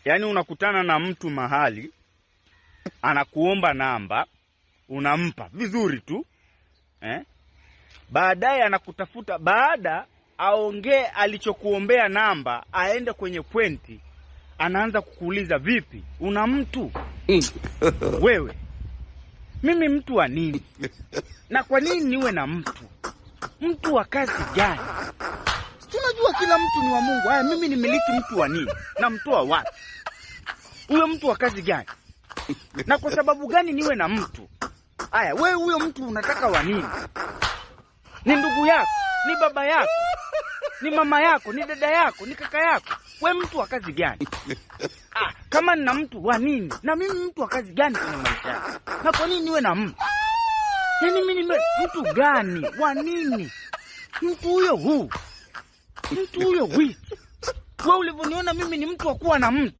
Yaani unakutana na mtu mahali anakuomba namba, unampa vizuri tu eh? Baadaye anakutafuta baada aongee alichokuombea namba, aende kwenye pointi, anaanza kukuuliza vipi, una mtu wewe? Mimi mtu wa nini? Na kwa nini niwe na mtu? Mtu wa kazi gani? Si tunajua kila mtu ni wa Mungu. Haya, mimi nimiliki mtu wa nini? Namtoa wapi? Huyo mtu wa kazi gani? Na kwa sababu gani niwe na mtu? Haya, wewe huyo mtu unataka wa nini? Ni ndugu yako? Ni baba yako? Ni mama yako? Ni dada yako? Ni kaka yako? We mtu wa kazi gani? Ah, kama nina mtu wa nini? Na mimi mtu wa kazi gani kwenye maisha yangu? Na kwa nini niwe na mtu? Yaani mimi nime mtu gani? Wa nini? Mtu huyo huu. Mtu huyo which. Wewe ulivyoniona mimi ni mtu wa kuwa na mtu.